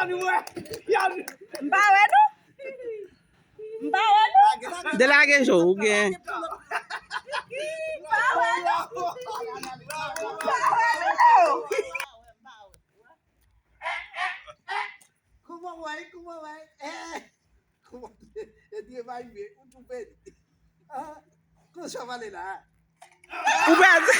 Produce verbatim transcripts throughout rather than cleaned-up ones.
M pa wè nou. M pa wè nou. Delage je w, ou gen. M pa wè nou. M pa wè nou. Kouman w ye? Kouman w ye? Eh, kouman e travay vre? Ou tou pèdi. Ah, kòman sa va ale la? Ou pèdi.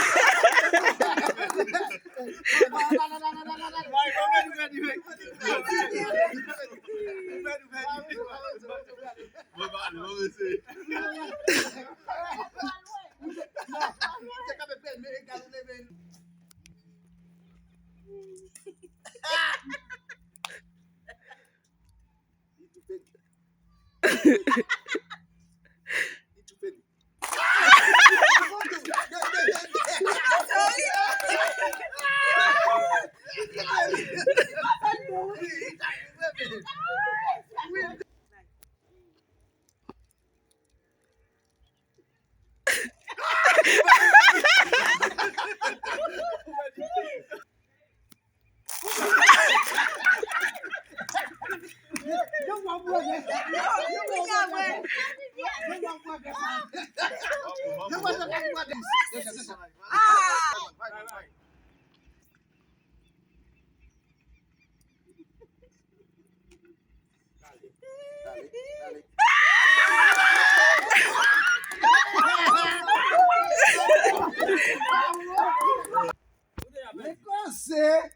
Men koze,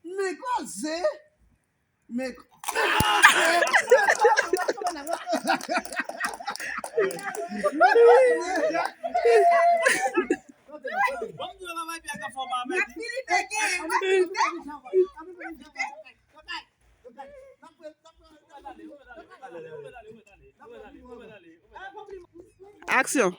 men koze, men koze. Aksyon.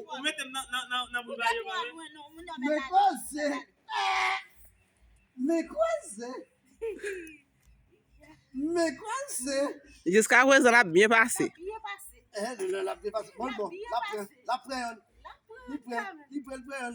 Ou mete m nan, nan, nan, nan boul bagay yo, pa vre? Men koze. Men koze. Men koze. Jiska prezan, l ap byen pase. Eh, l ap byen pase. Bon, bon. L ap pran, l ap pran yon. Li pran, li pran, li pran yon.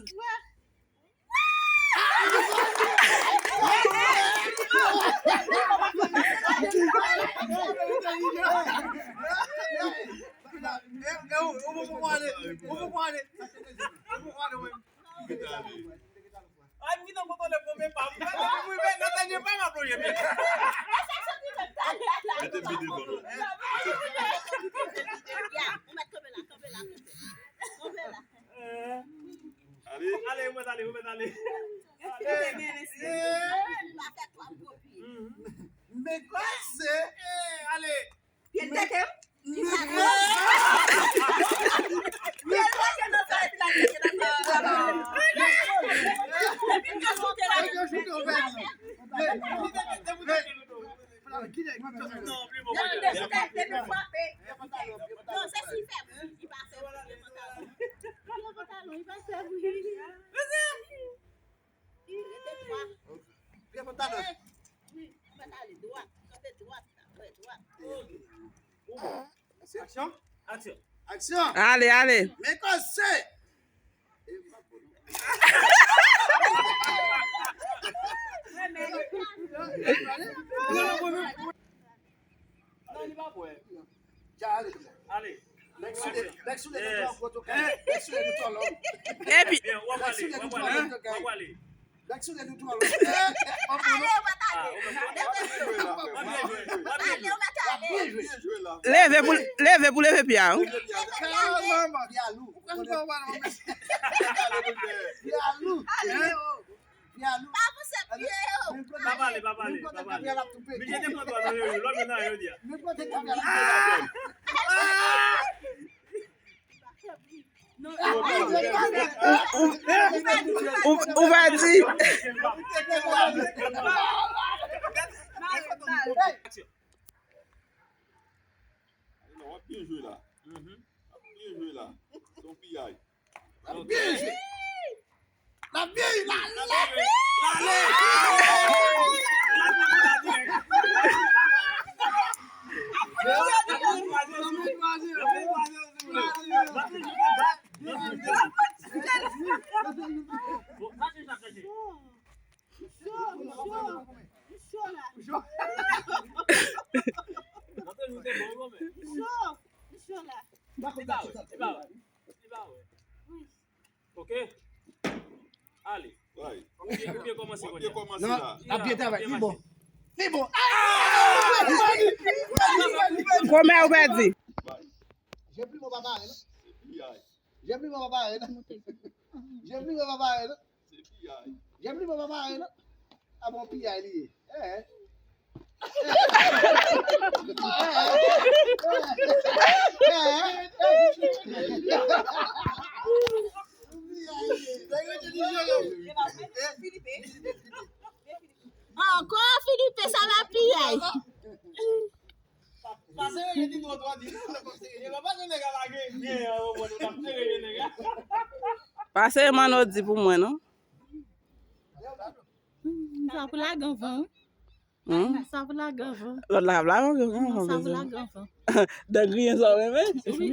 Ale. Ale, ou mèt ale, ou mèt ale. Ale. Men koze. Eh, ale. Pye l teke m. Men koze. Pye l teke nan sa, epi l al teke nan sa. Epi m ka choute la. Li teke, te pou teke nou tou. Non, depi, depi l frape. Non, se si l fè bon, li pa fè bon. Li pa fè bon. Rete dwat. Wi, ou mèt ale dwat. Kanpe dwat la. Wi, dwat. Aksyon. Aksyon. Aksyon. Ale, ale. Men koze. Non, li pa bwè. Ale. Nèg sou de, nèg sou de nou twò gwo tou kay. Nèg sou de nou twò long. Epi. Nèg sou de nou twò long tou kay. Nèg sou de nou twò long. Ale, ou mèt ale. Ale, ou mèt ale. Leve pou, leve pou leve pye a, wi. Pye a lou. Pye a lou. Pye a lou. Pa pouse pye yo. Pa pale, pa pale, pa pale. Misye te pran twa nan yo, lòt yo nan yo di a. Ou, ou, ou, ou pa di. Byen jwe la. Byen jwe la. Se yon piyay. L ap byen jwe. L ap byen jwe. L ale. Ok. Ale. Ou byen, ou byen kòmanse kounye a. Non, l ap byen travay. Li bon. Li bon. Kòman ou pèdi? Jèm li bon pa pare, non? Jèm li bon pa pare, non? Jèm li bon pa pare, non? Jèm li bon pa pare, non? A bon, piyay li ye. Eh. Ankò Filipe, sa va piyay. Pase manno di pou mwen, non? Sa pou lagan van. Hmm? Sa pou lagan van. Lòt la ap lagan van. Non, sa pou lagan van. Dan griyen sa w renmen. Wi.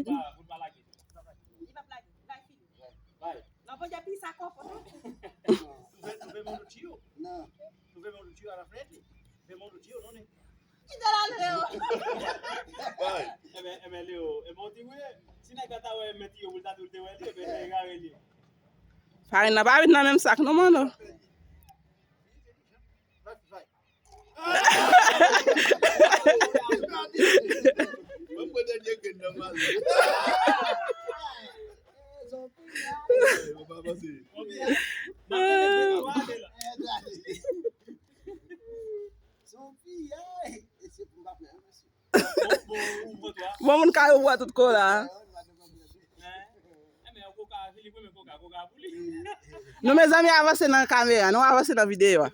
Kite l ale, Leo. Bay. Enben, enben, Leo, enben, w te wè, si nèg la ta wè men Tiyo pou l ta di w te wè li, enben, nèg la rele. Farin nan pa vin nan menm sak, non, manno. Mwen pran dènye grenn nan mal. Mwen pa panse. Bon, moun ka yo bwè tout kola. Nou, mezanmi, avanse nan kamera, nou avanse nan videyo a.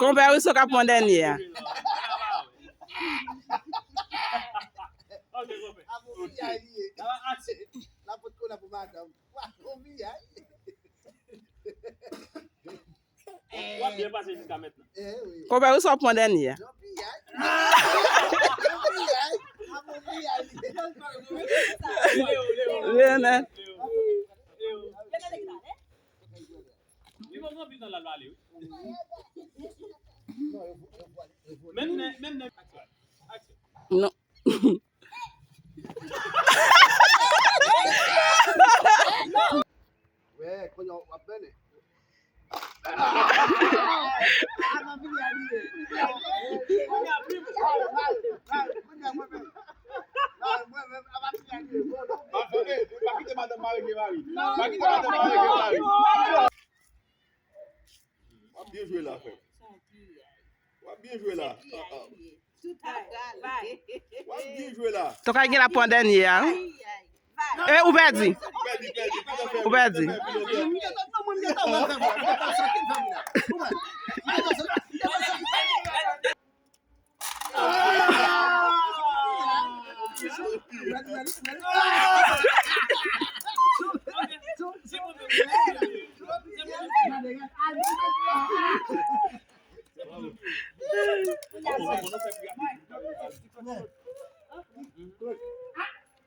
Konpè Wiso k ap pran dènye a. W ap byen pase jiska mentnan. Konpè Wiso ap pran dènye a. Leo, Leo. Leo. Leo. Li bon, bon, pitan la, l ale, wi. Menm nen, menm nen. Aksyon. Aksyon. Non. Wè, kounye a w ap mennen. Pa kite madanm mare gen mari. Pa kite madanm mare gen mari. W ap byen jwe la, frè. W ap byen jwe la. W ap byen jwe la. Tokay gen la pran dènye a, wi. E, ou pèdi. Ou pèdi.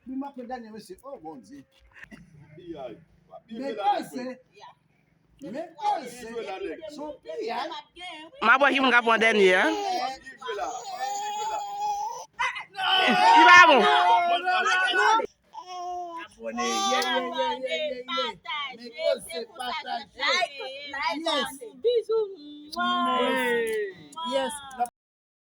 Li manke dènye, mesye. Oh, Bondye. Men koze. Men koze. Son piyay. M ap wè ki moun k ap pran dènye a. Li pa bon. Abone, yeah, yeah, yeah, yeah, yeah, yeah. Men koze, pataje. Like, like, like. Bizou. Yes.